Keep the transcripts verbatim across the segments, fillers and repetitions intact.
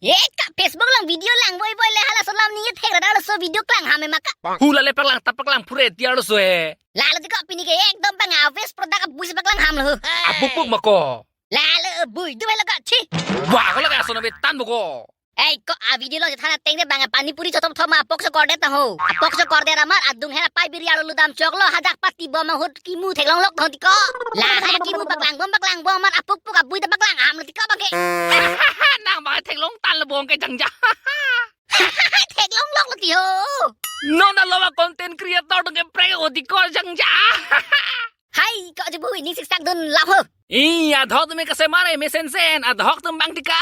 He ka, Facebook along video lang voi voi le, halaso alam ningje thek ra, halaso video klang ham ma ka. Hu, lale paklang ta paklang pure tiar lo so he. Lalo tiko pini ke ekdom bang aves product abui si paklang ham lo. Abuk buk ma ko. Lalo bui du helo ka, chi. Wah, ko lake ason abe tan bo ko. Ei ko, a video lo je thana teng de bang pani puri chothop thop ma apok so korde ta ho. Apok so korde ra mar adung hera pai biri alo ludam chok lo, hadak pati bom ahut kimu theklong lok thon tiko. La ha kimu paklang bom paklang bom mar apuk puk abui ta paklang ham lo tiko bang ke. Nang bang theklong tan lo bom ke jangja. Theklong lok lo ti ho. Non alo ma content creator atum ke prank o tiko jangja. Hai, ko Jubu, ining siksak dun lap ho. Iya, adhok atum ke kasemar e, mesen sen, adhok atum bang tiko.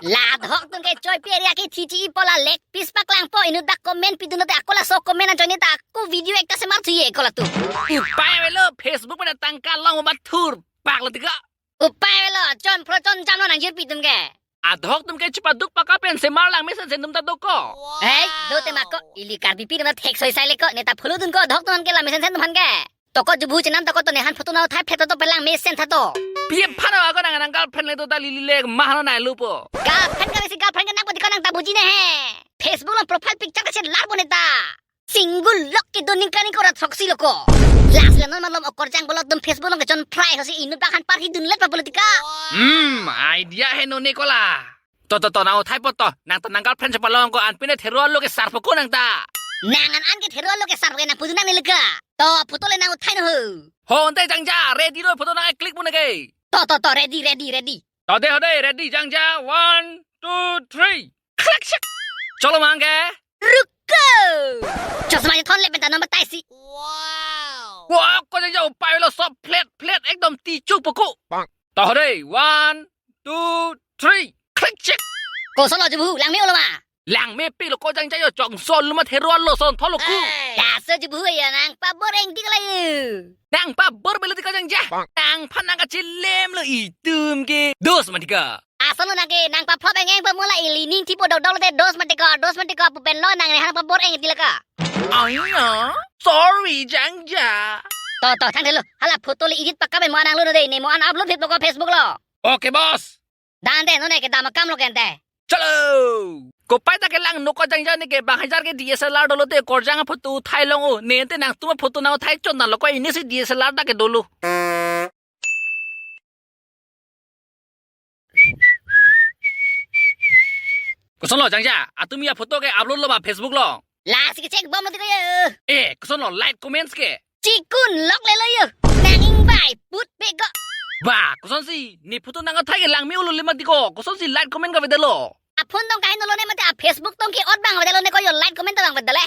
La adhok atum ke choi pi area ke thiti po la leg piece paklang po, inut dak comment pidun te ako laso comment ajoine ta ako video ekta semar thuye ko latum. Upai avelo, Facebook pen tangka long ma thur pak lo tiko. Upai avelo, chon phro chon jam lo nangjir pi atum ke. Adhok atum ke chepaduk paka pen semar lang mesen sen atum ta do ko. Hei, do te ma ko, ili Karbi pi atum ta thek soi sai le ko, ne ta phulu dun ko adhok atum ke lang mesen sen atum aphan ke. To ko Jubu chenam to ko, to ne han photo nang uthai phet to pelang mesen tha to. Pi aphan awa ko nang, nang girlfriend le do ta lili le ma hano nai lupo. Girlfriend ka besi girlfriend ke nang pati ko nang ta buji ne he. Facebook along profile picture ke chelar bo ne ta. Single lok ke do ningkan ingkoi ra throksi lo ko. Last le non malom okorjang bolo atum Facebook along ke chon prai hosi inut bang han parhi dun let pa politika. Hmm, idea he non ne ko la. To, to, to, nang uthai po to. Nang to nang girlfriend chepa long ko, an pine thero lo ke sar po ko nang ta. Nang an an ke thero lo ke sar po ke nang pudu nang ne leka. To, photo le nang uthai no ho. Ho, ante jangja, ready lo photo nang click mo ne ke. To, to, to, ready, ready, ready. To de ho de, ready jangja, one, two, three. Click, click. Cholo mang ke. Ruko. Chosma je thon le pen ta number taisi. Wow. Wah, ko jangja upai lo so flat, flat, ekdom tichu po ko. To ho de, one, two, three. Click, check. Koson lo Jubu, lang me lo ma. Lang me pi lo ko jangja yo, chongson lo ma thero lo son tholo ku. Hey. Laso Jubu ya nang pabor eng dik la yu. Nang pabor belo dik ko jangja. Bang. Nang phan nang kachilem lo itum ke. Dos ma dik ko. Asal lo nang ke nang pa flop eng eng pa mula ili ning tipo dok dok lo te dos ma dik ko, dos ma dik ko pu pen lo nang ne han pabor eng dik la ka. Aiya, sorry jangja. To, to, thang thelo. Hala photo le edit pakka pen mo nang lo no de, ne mo an upload phet po ko Facebook lo. Okay, boss. Dan de, non ne ke dam akam lo ke ante. Chalo! Kopai ta ke lang no ko jangja ne ke bang hajar ke D S L R dolo te korjang photo uthai long o. Ne ante nangtum photo nang uthai chot na lo ko, ini si D S L R ta ke dolo. Koson lo jangja, atum ya photo ke upload lo ba Facebook lo. Lasi ke check bom lo tiko ya. Eh, koson lo like comments ke. Chikun lok le lo yo. Nang ingbai put pe ko. Ba, kosonsi, ne photo nang uthai ke lang me ulo le ma tiko. Kosonsi like comment ka vede lo. A phone tong kahin lo ne mate a Facebook tong ke ot bang vede lo ne ko yo like comment ta bang vede le.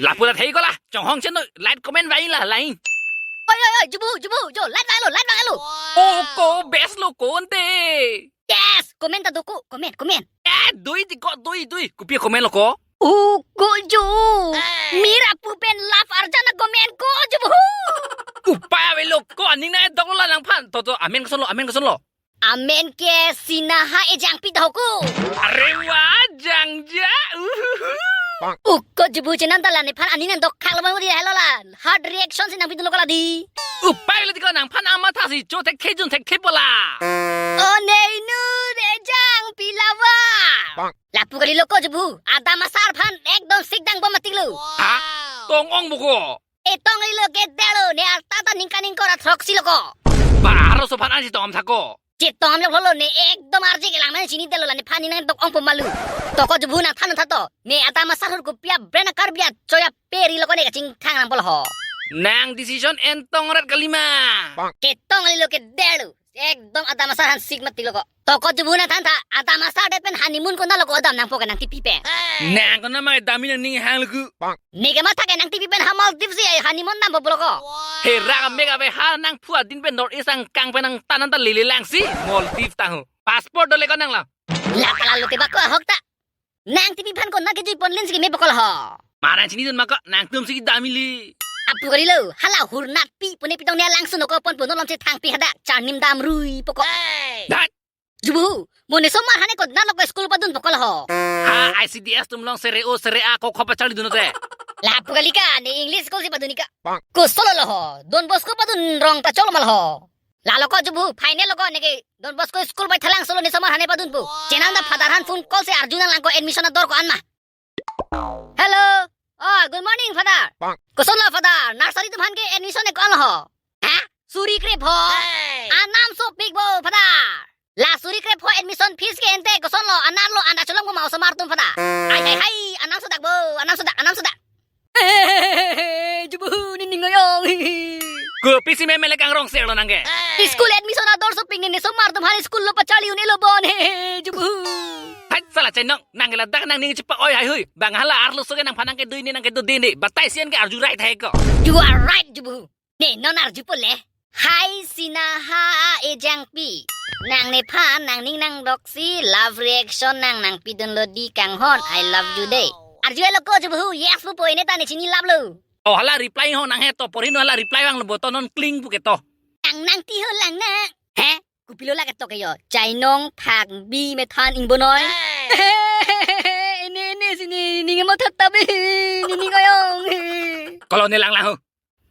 Lapu ta thei ko la. Chonghong chen no like comment vai la lain. Oi, oi, oi, Jubu, Jubu, jo, like vai lo, like vai lo. Oh, ko best lo ko ante. Yes, comment ta do ko, comment, comment. Eh, dui di ko, dui, dui. Kopi comment lo ko? Oh, ko jo. Hey. Mira pu pen love arjan na comment ko, Jubu. Upai ave lo ko, aning na dok lo la nangphan. To, to, amen koson lo, amen koson lo. Amen ke Sinaha Ejangpi ta ho ko. Are wah, jangja. Uhuhu. Oh, ko Jubu chenam ta la nephan aning nang dok khak lo ma di helo la. Heart reaction si nang pidun lo ko la di. Upai lo tiko nangphan amatha si cho thekthe jun thekthe po la. O nei nu re jang pilawa. Lapu kali lo ko Jubu. Adam asar phan ekdom sik dang bom ma tik lo. Ha? Tong ong bo ko. E tong kali lo ke delo ne arta ta ningkan ingkoi ra throksi lo ko. Ba aro so phan ansi tong am tha ko. Chetong am lok lo ne ekdom arje ke lang mane chini delo la nephan ni nang dok ong po malu. To ko Jubu nangthan tha to. Ne Adam asar hur kopi a brand a Karbi a choi a peri lo ko ne kachingthang nang po lo ho. Nang decision en tong rat kalima. Ketong ali lo ke delu. Ekdom Adam asar han sik ma tik lo ko. To ko Jubu nangthan tha. Adam asar det pen honeymoon konat lo ko Adam nangpo ke nang tipi pen. Nang konat ma dami nang ning hang lo ku. Ne ke matha ke nang tipi pen ha Maldives si ai honeymoon dam po lo ko. He rak mek ave ha nangphu adin pen North East angkang pen nangtan an ta lele lang si Maldives tang ho. Passport do le ko nang la. La kala lo te ba ko ahok ta. Nang tipi phan konat kejui pon lin si keme po ko lo ho. Mana chinidun ma ko nangtum si dam ili. Apu kali lo, hala hurnat pi pune pitong ne langsun ko pon pon lom se thang pi hadak charnim dam rui po ko. Dat. Jubu, mo ne somar hane konat lo ko school padun po ko lo ho. Ha, I C D S atum along sere o sere a ko kho pacharli dun te. Lapu kali ka, ne English school si padun ika. Koson lo ho, Don Bosco padun rong ta cholo ma lo ho. Lalo ko jubu, final lo ko neke Don Bosco School bai thalang solo ne somar hane padunpo. Chenam ta father han phone call si arjunang lang ko admission ador ko-an ma. Hello. Oh, good morning, father. Bang. Kosonlo, father? Nursery atum aphan ke admission ne ko-an lo ho? Ha? Suri krepho. Hey. Anam sopik bo, father. La suri krepho admission fees ke ente kosonlo? Anerlo anda cholom ko ma osomar atum, father? Ai, hai, hai. Anam sodak bo. Anam sodak. Anam sodak. Jubu, nening oi-ong. Kopisi meme le kangrong sek lo nangke. School admission ador sopik ne, ne somar atum aphan school lo pacharli un-e lo bon. He, he, he, jubu. Hai, sala chainong, nang ke ladak nangning chepa-oi haihui. Bang hala arloso ke nangphan nangkedo ne, nangkedo de ne. Batai sian ke arju right hai ko. You are right, jubu. Ne, non arjupo le. Hi, Sinaha Ejangpi. Nang nephan nangning nangdoksi love reaction nang nangpidunlo di kanghon, I love you de. Arju-e lo ko jubu, yes pupo, ne ta ne chinilaplo. Oh, hala reply ho nang he to, porhi non hala reply vanglo bo to, non kling pu ke to. Nang nang ti ho lang na. He? Kopilo lake to ke yo. Chainong phak bi methan ingbonoi. Hey! Ene, ene, si ne, nening amo thatta be. Nening oi-ong. Kolo ne lang lang ho.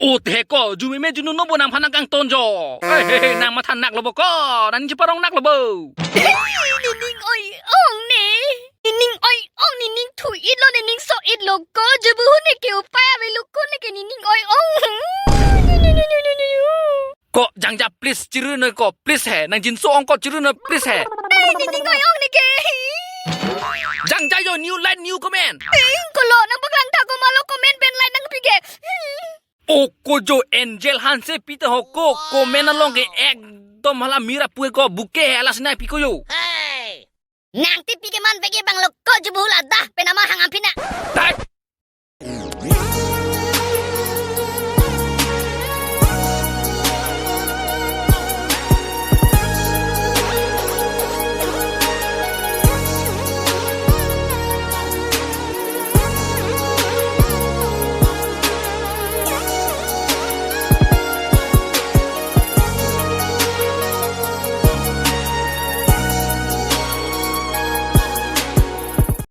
Ut he ko, jumeme jununo bo nangphan nangkangton jo. Hey, hey, hey, nang matha naklo bo ko. Nangning cheparong naklo bo. Nening oi-ong ne. Nening oi-ong, nening thu-itlo, nening so-itlo ko, jubu, neke upai avelo ko, neke nening oi-ong. Ko Jangja, please chirunoi ko, please he. Nang jinso ong ko chirunoi, please he. Eh, nening oi-ong neke. Jangja yo, new like, new comment. Eh, kolo nangpaklang tha ko, malo comment pen like nangpi ke. O ko jo, Angel Hanse pi te ho ko, comment along ke ekdom hala mira pu ko, bouquet he hala sina pi ko yo. Hey! Nang tipi ke man bege banglo ko jubu, ladak pen ama hang ampina. Dak,